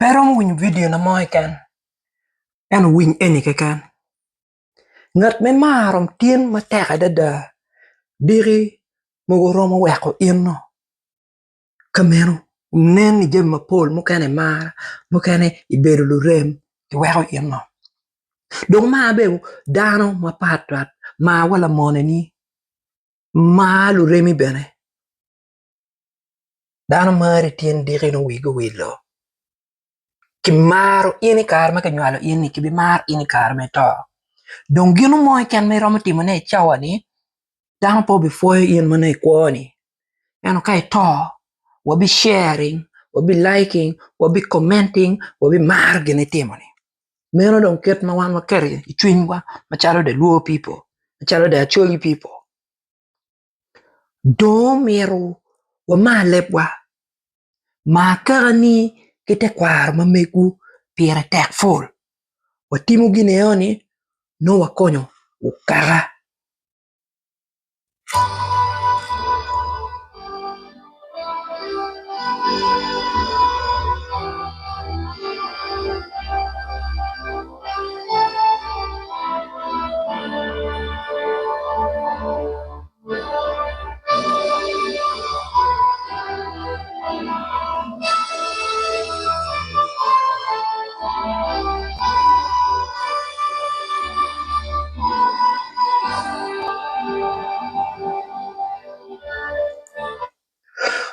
Pe iromo winyo vidio na mo keken ento winy eni keken. Ngat me maro tin matek adada diki mogo romo weko eno ka meno nen ni jami mapol mukene imaro mukene ibedo lurem iweko eno. Dong mar bene dano mapatpat mar wa lamoneni mar luremi bene. Dano mari tin diki nongo wigi owilo kimaro in i kare ma kinywalo in-ni kibimaro in i kare ma ito dong gin mo keken ma iromo timone i cawa-ni dano pe obipwoyo in ma nongo ikwo-ni ento ka ito wabi sharing wabi liking wabi commenting wabi maro gin ma itimo-ni meno dong kit ma wan waketo i cwinywa macalo the luo people macalo the acholi people. Dong omyero wamar lebwa, mar kakani ki tekwaro ma megwu pire tek pol watimo gin enoni nongo wakonyo okaka.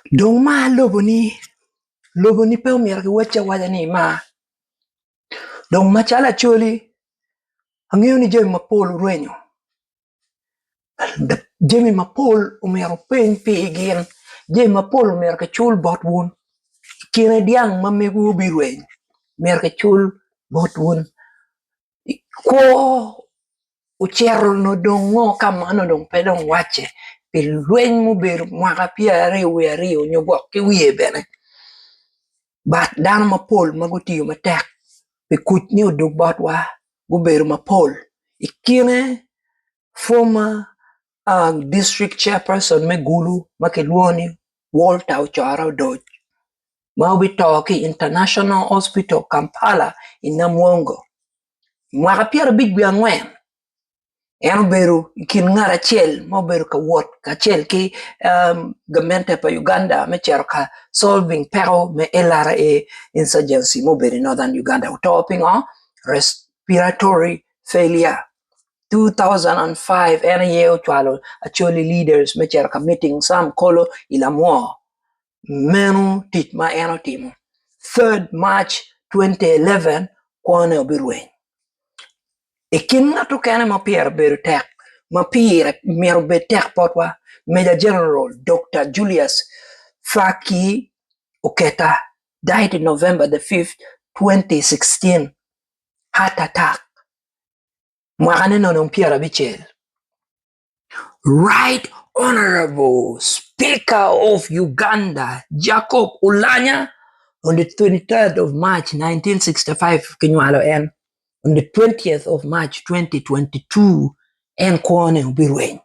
Dong mar lobo-ni, lobo-ni pe omyero kiwacci awaca ni imar. Dong macalo Acholi, angeyo ni jami mapol orwenyo jami mapol omyero wupeny pi gin, jami mapol omyero kicul bot wun i kine dyang ma megwu obirweny myero kicul bot wun kwo ocito onongo dong ngo ka ma onongo dong pe dong wacce pi lweny mubedo mwaka pyeraryo wiye aryo nyo gwok ki wiye bene but dano mapol ma gutiyo matek pi kuc ni odug botwa gubedo mapol i kine former district chairperson me Gulu ma kilwongo ni Walter Ocora Odoc ma obito ki i International Hospital Kampala i Namwongo mwaka pyerabic wiye angwen en obedo i kin ngat acel ma obedo ka wot kacel ki gamente pa Uganda me cito ka solving peko me LRA insurgency ma obedo i Northern Uganda oto pingo? Respiratory failure 2005 en aye ocwalo Acholi leaders me cito ka meeting Sam Kolo i Lamwor meno tic ma en otimo third March 2011 kwone obirweny. I kin ngat mukene ma pire obedo tek ma pire myero obed tek botwa Major General Dokta Julius Faki Oketa died in November the fifth 2016 heart attack mwakane onongo dong pyerabicel. Right Honourable Speaker of Uganda Jacob Oulanyah on the 23rd of March 1965 kinywalo en on the 20th of March 2022 en kwone obirweny.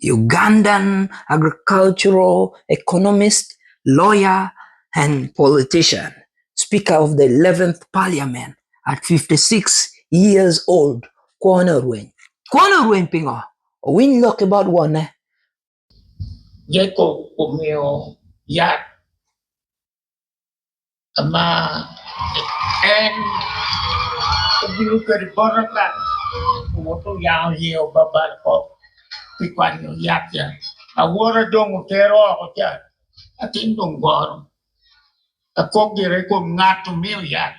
Ugandan agricultural economist, lawyer and politician, Speaker of the 11th Parliament at 56 years old kwone orweny. Kwone orweny pingo? Owiny lok ki bot wonne. Jacob omiyo yat ma en obino kwede bota ka owoto oyango iye obabalo oko pi kwanyo yat ca awote dong otero oko ca atin dong goro akok gire i kom ngat omiyo yat.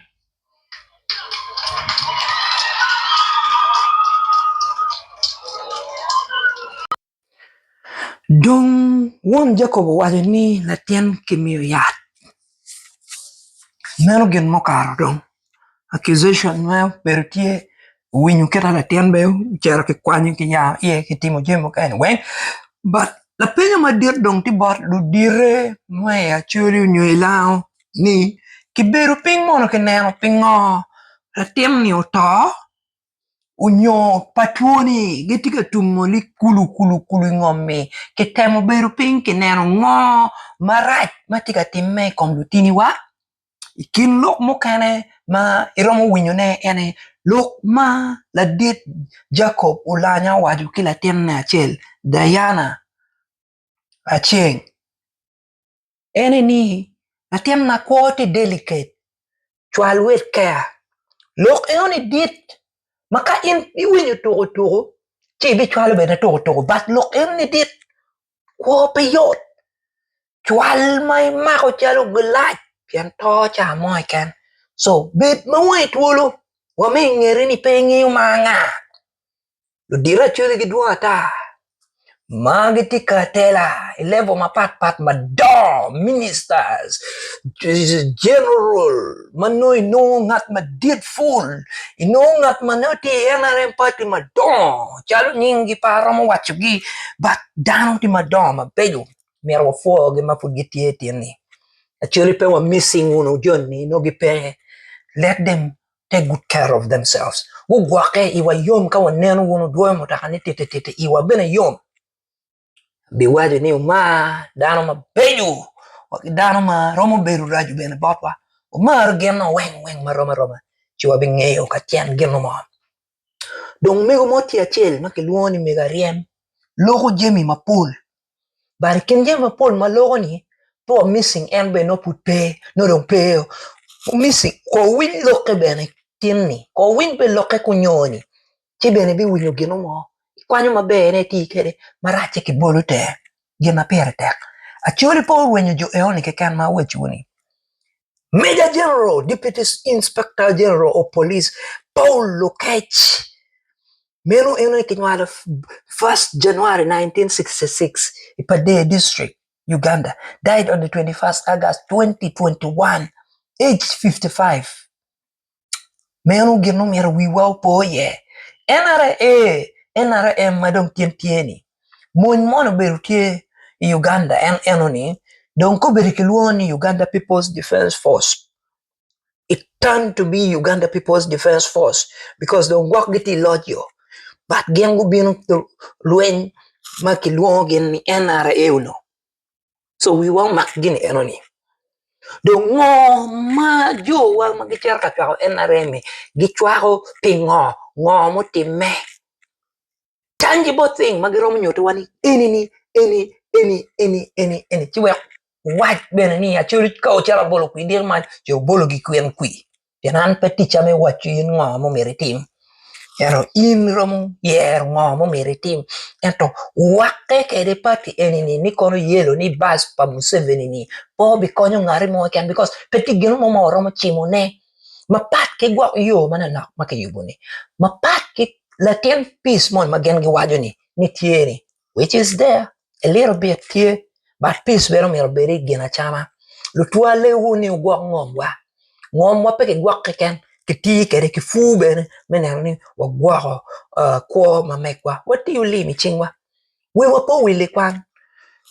Dong won Jacob owaco ni latin kimiyo yat meno gin mukato dong accusation ma obedo tye owinyo kit ma latin bene ocito kikwanyo kiyango iye kitimo jami mukene weng but lapeny madit dong tye bot ludite me i Acholi nyo i Lango ni kibedo piny mono kineno pingo latin-ni oto onyo pa twoni gitye ka tumo ni kulu kulu kulu i ngom-mi kitemo bedo piny kineno ngo marac ma tye ka timme i kom lutiniwa. I kin lok mukene ma iromo winyone ene lok ma ladit Jacob Olanya owaco ki latinne acel Diana Aceng ene ni latinna kwo tye delicate cwal with care lok enoni dit ma ka in iwinyo tuko tuko ci ibicwalo bene tuko tuko but lok enoni dit kwo pe yot. Cwal ma imako calo gilac pien to ca mo keken co bed ma wangi twolo wa me ingeti ni pe ingeyo ma anga ludito acoli gidwong ata ma gitye ka tela i level mapatpat madongo ministers, general ma nongo inongo ngat madit pul inongo ngat ma nongo tye i NRM party madongo calo nyinggi pe aromo wacogi but dano tye madongo mabeco. myero wapwogi ma pud gitye tin-ni. Actually pe wa missing wunu joni nongo gipe let them take good care of themselves gugwokke iwa yom ka waneno wun wudwoyo mutoka ni titititi iwa bene yom biwaco ni wumar dano mabeco wa ki dano ma romo bedo raco bene botwa wumar gin-o weng weng marom aroma ci wabingeyo ka cen gin mo. Dong mego mo tye acel ma kilwongo ni mego aryem loko jami mapol But i kin jami mapol ma loko ni pe wa missing en bene nongo pud pe nongo dong pe o missing ko owiny lokke bene tin ni ko owiny bene lokke ki onyo ni ci bene ibiwinyo gin mo ikwanyo maber ne iti kwede maracce kibolo tenge gin ma pire tek Acholi pe orwenyo jo enoni keken ma awecciwu ni Major General Deputy Inspector General of Police Paul Lokech Meno en aye kinywalo first January 1966 i Pader District, Uganda. Died on the 21st August 2021, age 55. Meno gin ma myero wiwa opo iye. NRA, NRM ma dong tin tye-ni, mony moni obedo tye i Uganda en enoni dong kobedo kilwongo ni Uganda People's Defence Force. It turn to be Uganda People's Defence Force because dong gwok gitye i loc yo but gin gubino ki lweny ma kilwongo gin ni NRA onongo so wiwa omak gin enoni dong ngo ma jowa ma gicito ka cwako NRM-mi gicwako pingo ngo mutimme? Tangible thing ma giromo nyutiwa ni eni-ni eni eni eni eni eni ci wek Wac bene ni, Acholi ka wucito abolo kwir diro mac, ci wubolo gikwin kwir. Pien an pe ticca me waco in ngo ma omyero itim, ento in iromo yero ngo ma omyero itim. Ento wakke kwede pati eni-ni ni kono yelo ni bac pa Museveni-ni pe obikonyo ngati mo keken bikos pe tye gin mo ma waromo cimone mapat ki gwok yo manonok ma kiyubo-ni, mapat ki latin pic moni ma gin giwaco-ni ni tye-ni which is there. A little bit tye but peace bene omyero obed i gin acama lutwale wu ni wugwok ngomwa, ngomwa pe kigwok keken kitiyo kwede ki pur bene me neno ni wagwoko kwo ma megwa watiyo lim i cingwa wiwa pe owil i kwan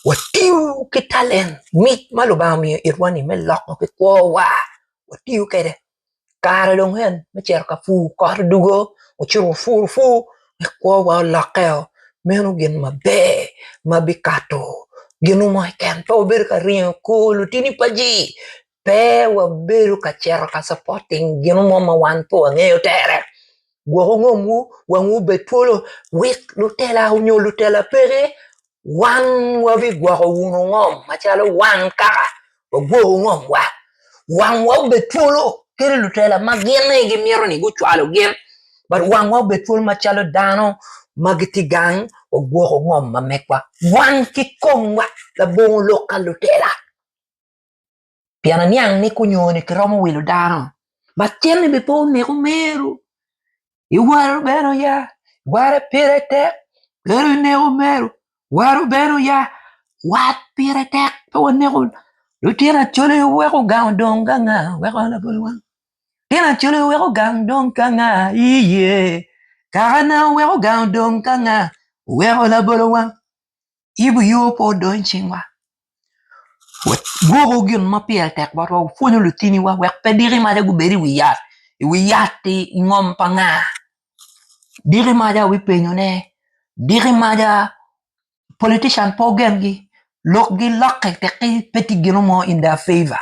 watiyo ki talent mic ma Lubanga omiyo itwa ni me loko ki kwowa watiyo kwede. Kare dong en me cito ka pur kot odwogo ocito opuro pur wek kwowa olokkeo meno gin maber ma bikato gin mo keken pe wabedo ka ringo kor lutini pa ji pe wabedo ka cito ka capoting gin mo ma wan pe wangeyo tere gwoko ngomwu wangwu obed twolo wek lutela nyo lutela peke Wan wabigwoko wunu ngom macalo wan kaka wagwoko ngomwa. Wangwa obed twolo kadi lutela ma gin aye gimito ni gucwalo gin but wangwa obed twolo macalo dano ma gitye gang wagwoko ngom ma megwa wan kikomwa labongo lok ka lutela. Pien aniang ni kunyoni kiromo wilo dano ma cen-ni bene pe oneko omeru iwaro bene oya ware pire tek bedo ineko omeru waro bene oya wat pire tek pe waneko lutino acholi weko gang odong ka nga weko labol wang lutino acholi weko gang dong ka nga iye kakana weko gang odong ka nga weko labolo wang. Ibo yo pe odong i cingwa. Wagwoko gin ma pire tek botwa, wapwonyo lutiniwa wek pe diki maca gubed i wi yat, i wi yat-ti ngom pa nga? Diki maca wubipenyone, diki maca politician pe wugengi, lokgi lokke tekki pe tye gin mo in their favor.